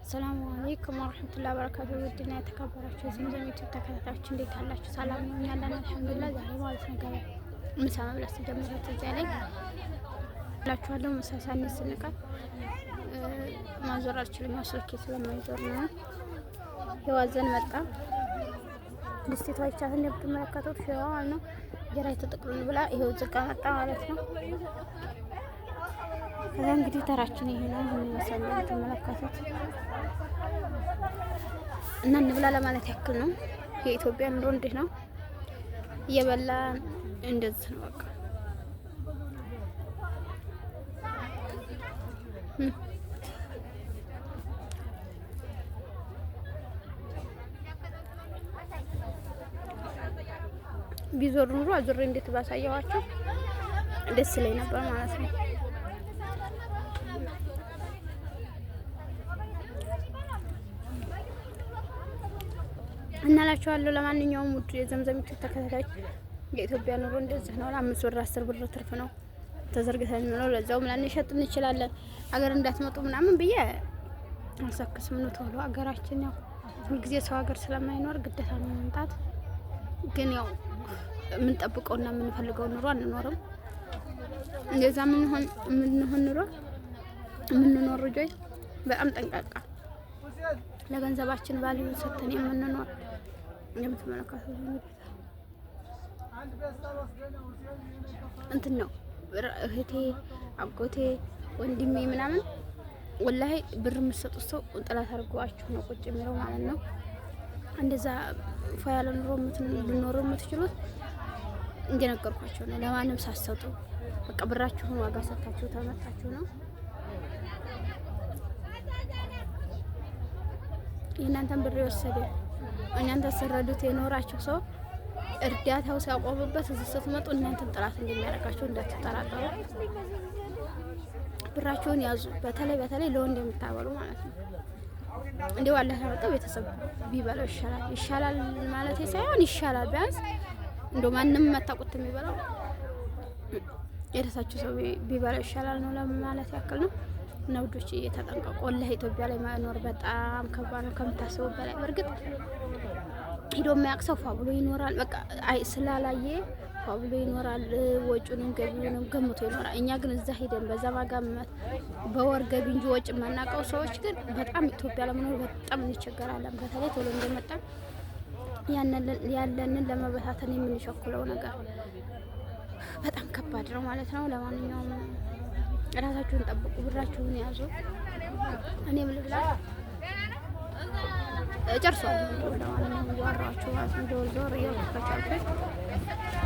السلام عليكم ورحمة الله وبركاته። ውድና የተከበራችሁ የዘምዘም ዩቲዩብ ተከታታዮች እንዴት አላችሁ? ሰላም ነው ያለን አልሐምዱሊላህ። ዛሬ ማለት ነው ገበያ ምሳ መብላት ስጀምር ትዝ ያለኝ እላችኋለሁ። ምሳ ሳንይዝ ስንቀር ማዞር አልችልም፣ ያው ስልኬ ስለማይዞር ነው። የዋዘን መጣ ድስቲቷ ይቻት እንደምትመለከቱት ሽሮ ማለት ነው። እንጀራ የተጠቅልል ብላ ይሄው ዝጋ መጣ ማለት ነው። ከዛ እንግዲህ ተራችን ይሄ ነው ይመስላል እንደምትመለከቱት እና እንብላ ለማለት ያክል ነው። የኢትዮጵያ ኑሮ እንዴት ነው? እየበላን እንደዚህ ነው በቃ። ቢዞር ኑሮ አዙሬ እንዴት ባሳየዋቸው ደስ ይለኝ ነበር ማለት ነው። እናላችኋለሁ። ለማንኛውም ውድ የዘምዘም ዩቲዩብ ተከታታዮች የኢትዮጵያ ኑሮ እንደዚህ ነው። ለ5 ብር 10 ብር ትርፍ ነው ተዘርግተን ነው። ለዛውም ላንሸጥ እንችላለን። አገር እንዳትመጡ ምናምን ብዬ አልሰክስም ነው። ቶሎ አገራችን ያው ሁልጊዜ ሰው ሀገር ስለማይኖር ግዴታ ነው መምጣት። ግን ያው የምንጠብቀውና የምንፈልገው ኑሮ አንኖርም። እንደዛ ምንሆን የምንሆን ኑሮ የምንኖር ልጆች በጣም ጠንቃቃ ለገንዘባችን value ሰተን የምንኖር እንደምትመለከቱት እንትን ነው። እህቴ፣ አጎቴ፣ ወንድሜ ምናምን ወላሂ ብር የምትሰጡት ሰው ጥላት አድርጓችሁ ነው ቁጭ የሚለው ማለት ነው። እንደዛ ፏ ያለ ኑሮ ልኖሩ የምትችሉት እንደነገርኳቸው ነው። ለማንም ሳትሰጡ በቃ ብራችሁን ዋጋ ሰጥታችሁ ተመጣችሁ ነው። የእናንተን ብር የወሰደ እናንተ ስረዱት የኖራችሁ ሰው እርዳታው ሲያቆምበት እዚህ ስትመጡ እናንተን ጥላት እንደሚያደርጋችሁ እንዳትጠራጠሩ። ብራችሁን ያዙ። በተለይ በተለይ ለወንድ የምታበሉ ማለት ነው። እንዲሁ አላህ ያመጣው ቤተሰብ ቢበላው ይሻላል። ይሻላል ማለት ሳይሆን ይሻላል ቢያንስ እንደው ማንም የማታውቁት የሚበላው የራሳችሁ ሰው ቢበላው ይሻላል ነው ለማለት ያክል ነው። እና ውዶች እየተጠንቀቁ፣ ወላሂ ኢትዮጵያ ላይ መኖር በጣም ከባድ ነው ከምታስቡ በላይ። በእርግጥ ሂዶ የማያውቅ ሰው ፏ ብሎ ይኖራል። በቃ አይ ስላላየ ፏ ብሎ ይኖራል። ወጪውንም ገቢውንም ገምቶ ይኖራል። እኛ ግን እዛ ሂደን በዛ ማጋመት በወር ገቢ እንጂ ወጪ የማናውቀው ሰዎች ግን በጣም ኢትዮጵያ ለመኖር በጣም እንቸገራለን። በተለይ ቶሎ እንደመጣ ያለንን ለመበታተን የምንቸኩለው ነገር በጣም ከባድ ነው ማለት ነው። ለማንኛውም ራሳችሁን ጠብቁ፣ ብራችሁን ያዙ። እኔም ልብላ ጨርሷል። ለማንኛውም እያወራኋችሁ ማለት ነው። ዞር ዞር እያልኩ ከቻልኩኝ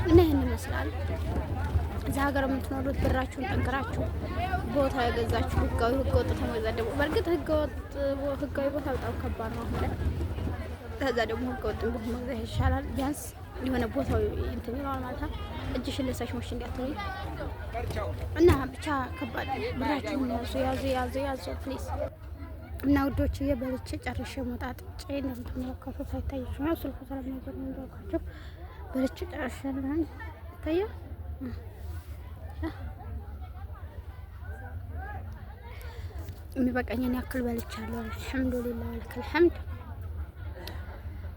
እና ይህን ይመስላል። እዛ ሀገር የምትኖሩት ብራችሁን ጠንክራችሁ ቦታ የገዛችሁ ህጋዊ ህገወጥ ተመግዛት ደግሞ በእርግጥ ህገወጥ ህጋዊ ቦታ በጣም ከባድ ነው አሁን ላይ። ከዛ ደግሞ ህገወጥ ቦታ መግዛት ይሻላል። ቢያንስ የሆነ ቦታው እንትን ይለዋል ማለት ነው። እጅሽን ልሳሽ ሞሽ እንዳትሆኝ እና ብቻ ከባድ ብራችሁን ያዙ ያዙ ያዙ ያዙ please። እና ውዶች በልቼ ጨርሼ መጣጥጬ እንደምትመለከቱት አይታያችሁም። ያው ስልኩ ስለማይዞር ነው እንዳልኳችሁ በልቼ ጨርሼ ነው ይታያል። የሚበቃኝን ያክል በልቻለሁ። አልሐምዱሊላህ ወለከል ሐምድ።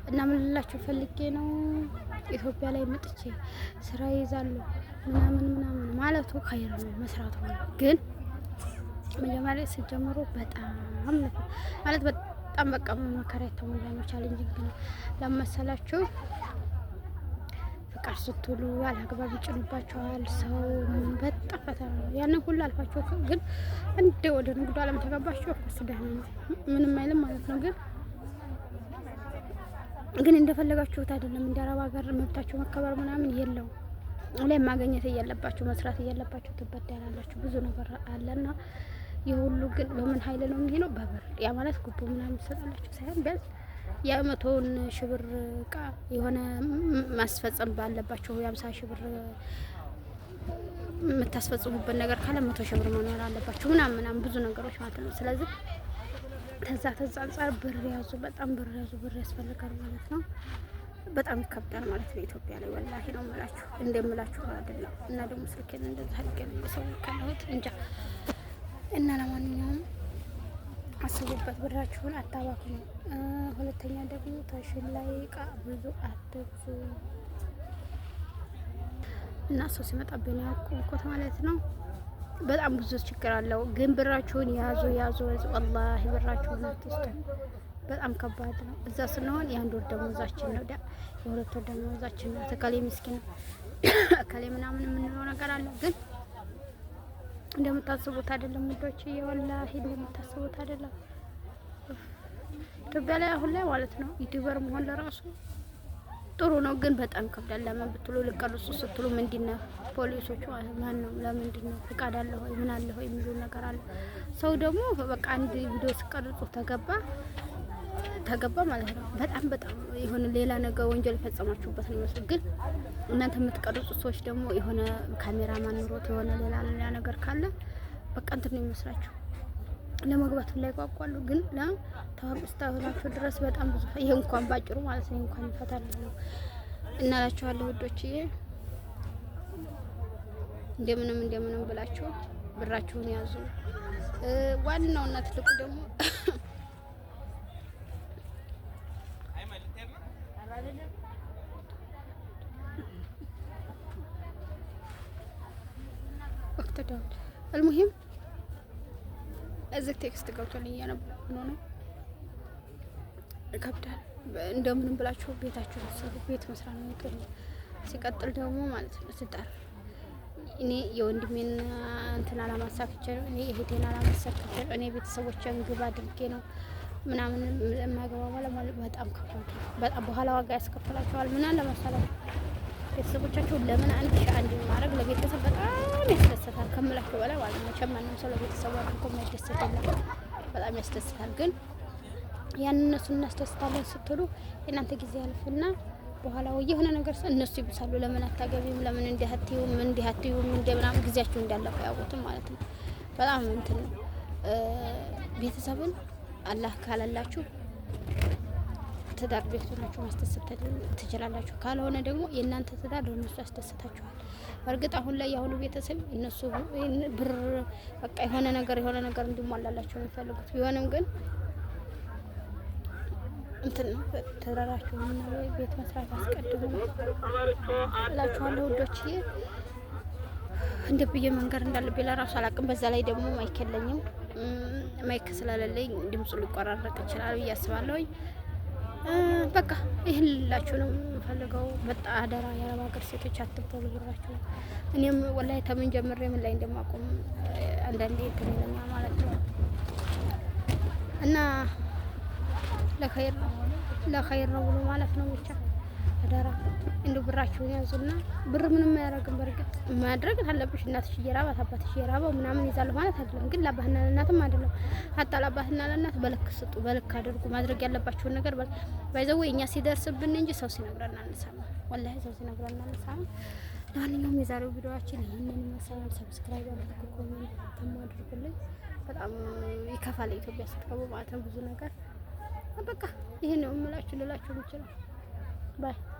እና ምን ልላችሁ ፈልጌ ነው ኢትዮጵያ ላይ መጥቼ ስራ ይዛለሁ ምናምን ምናምን ማለቱ ኸይር ነው መስራቱ ነው። ግን መጀመሪያ ስትጀምሩ በጣም ማለት በጣም በቃ መከራ የተሞላ ነው። challenge ነው ለመሰላችሁ ፍቃድ ስትሉ አላግባብ ይጭኑባቸዋል። ሰው በጣም ፈተና ነው። ያንን ሁሉ አልፋችሁ ግን እንደ ወደ ንግዱ አለም ተገባችሁ of course ደህና ነው፣ ምንም አይልም ማለት ነው። ግን እንደፈለጋችሁት አይደለም። እንደ አረብ ሀገር መብታችሁ መከበር ምናምን የለውም። ላይ ማግኘት እያለባችሁ መስራት እያለባችሁ ትበደላላችሁ። ብዙ ነገር አለና የሁሉ ግን በምን ኃይል ነው የሚሄደው? በብር። ያ ማለት ጉቦ ምናምን ትሰጣላችሁ ሳይሆን ቢያንስ የ100ውን ሺህ ብር እቃ የሆነ ማስፈጸም ባለባቸው የ50 ሺህ ብር የምታስፈጽሙበት ነገር ካለ 100 ሺህ ብር መኖር አለባቸው ምናምን ምናምን ብዙ ነገሮች ማለት ነው። ስለዚህ ተዛ አንጻር ብር ያዙ፣ በጣም ብር ያዙ፣ ብር ያስፈልጋል ማለት ነው። በጣም ይከብዳል ማለት ነው። ኢትዮጵያ ላይ ወላሂ ነው የምላችሁ፣ እንደምላችሁ አይደለም። እና ደግሞ ስልኬን እንደዛ አድርጌ ነው ሰው ካለሁት እንጃ። እና ለማንኛውም አስቡበት፣ ብራችሁን አታባክኑ። ሁለተኛ ደግሞ ታሽን ላይ እቃ ብዙ አትግዙ እና ሰው ሲመጣብኝ ያቆምኩት ማለት ነው። በጣም ብዙ ችግር አለው። ግን ብራችሁን ያዙ ያዙ ያዙ። ወላሂ ብራችሁን አትስጡ። በጣም ከባድ ነው። እዛ ስንሆን የአንድ ወር ደመወዛችን ነው፣ የ2 ወር ደመወዛችን ነው። እከሌ ምስኪን እከሌ ምናምን የምንለው ነገር አለ። ግን እንደምታስቡት አይደለም ውዶች፣ ወላሂ እንደምታስቡት አይደለም። ኢትዮጵያ ላይ አሁን ላይ ማለት ነው YouTuber መሆን ለራሱ ጥሩ ነው፣ ግን በጣም ይከብዳል። ለምን ብትሉ ልቀርጹ ስትሉ ምንድን ነው ፖሊሶቹ ማን ነው ለምንድን ነው ፍቃድ አለ ወይ ምን አለ ወይ የሚሉ ነገር አለ። ሰው ደግሞ በቃ አንድ ቪዲዮ ስቀርጹ ተገባ ተገባ ማለት ነው። በጣም በጣም የሆነ ሌላ ነገር ወንጀል የፈጸማችሁበት ነው የሚመስለው። ግን እናንተ የምትቀርጹ ሰዎች ደግሞ የሆነ ካሜራማን ኑሮት የሆነ ሌላ ሌላ ነገር ካለ በቃ እንትን ነው የሚመስላችሁ ለመግባት ላይ ቋቋሉ። ግን ለታዋቂ እስካልሆናችሁ ድረስ በጣም ብዙ ይሄ እንኳን ባጭሩ ማለት ነው እንኳን ይፈታል ነው እናላችኋለሁ ውዶችዬ። እንደምንም እንደምንም ብላችሁ ብራችሁን ያዙ። ዋናውና ትልቁ ደግሞ المهم እዚህ text ገብቶልኝ እያነበብኩ ነው። ይከብዳል። እንደምንም ብላችሁ ቤታችሁን ስሩ። ቤት መስራት ነው ጥሩ። ሲቀጥል ደግሞ ማለት ነው ትዳር እኔ የወንድሜን እንትን አላማሳክቼ ነው፣ እኔ የእህቴን አላማሳክቼ ነው፣ እኔ ቤተሰቦቼን ግብ አድርጌ ነው ምናምን የማገባው ማለት በጣም ከባድ ነው። በጣም በኋላ ዋጋ ያስከፍላቸዋል። ምን አለ መሰላችሁ ቤተሰቦቻቸው ለምን 1001 ማድረግ ለቤተሰብ በጣም ያስደስታል ከምላቸው በላይ ማለት ነው። መቼም ማንም ሰው ለቤተሰቡ አድርጎ የማይደሰት የለም። በጣም ያስደስታል። ግን ያን እነሱን እናስደስታለን ስትሉ የእናንተ ጊዜ ያልፍና በኋላ ወይ የሆነ ነገር እነሱ ይብሳሉ። ለምን አታገቢም? ለምን እንዲህ አትይውም? እንዲህ አትይውም? እንደ ምናምን ጊዜያችሁ እንዳለፈ ያውቁትም ማለት ነው። በጣም እንትን ነው። ቤተሰብን አላህ ካላላችሁ ትዳር ቤት ሆናችሁ ማስደሰት ትችላላችሁ። ካልሆነ ደግሞ የእናንተ ትዳር ለእነሱ ያስደስታችኋል። በእርግጥ አሁን ላይ የአሁኑ ቤተሰብ እነሱ ብር በቃ የሆነ ነገር የሆነ ነገር እንዲሟላላቸው የሚፈልጉት ቢሆንም ግን እንትን ነው ትዳራችሁንና ቤት መስራት አስቀድሙ እላችኋለሁ ውዶችዬ። እንደ ብዬ መንገር እንዳለብኝ ለራሱ አላውቅም። በዛ ላይ ደግሞ mic የለኝም። mic ስለሌለኝ ድምፁ ሊቆራረጥ ይችላል ብዬ አስባለሁኝ። በቃ ይህን ልላችሁ ነው የምፈልገው። በጣም አደራ የአረብ ሀገር ሴቶች አትበሉ ብራችሁ። እኔም ወላሂ ተምን ጀምሬ ምን ላይ እንደማቆም አንዳንዴ እንትን ይለኛል ማለት ነው እና ለኸይር ነው ለኸይር ነው ብሎ ማለት ነው ብቻ አደራ እንዲሁ ብራችሁን ያዙና ብር ምንም አያደርግም። በእርግጥ ማድረግ አለብሽ። እናትሽ እየራባት አባትሽ እየራበው ምናምን ይዛለሁ ማለት አይደለም፣ ግን ለአባትና ለእናትም አይደለም። ሀታ ለአባትና ለእናት በልክ ስጡ፣ በልክ አድርጉ። ማድረግ ያለባችሁን ነገር by the way እኛ ሲደርስብን እንጂ ሰው ሲነግረን አንሰማ። ወላሂ ሰው ሲነግረን አንሰማ። ለማንኛውም የዛሬው ቪዲዮአችን ይህንን ይመስላል። Subscribe አድርጉ፣ comment አድርጉልኝ። በጣም ይከፋል ኢትዮጵያ ስትገቡ ማለት ነው ብዙ ነገር። በቃ ይሄን ነው የምላችሁ ልላችሁ የምችለው። Bye.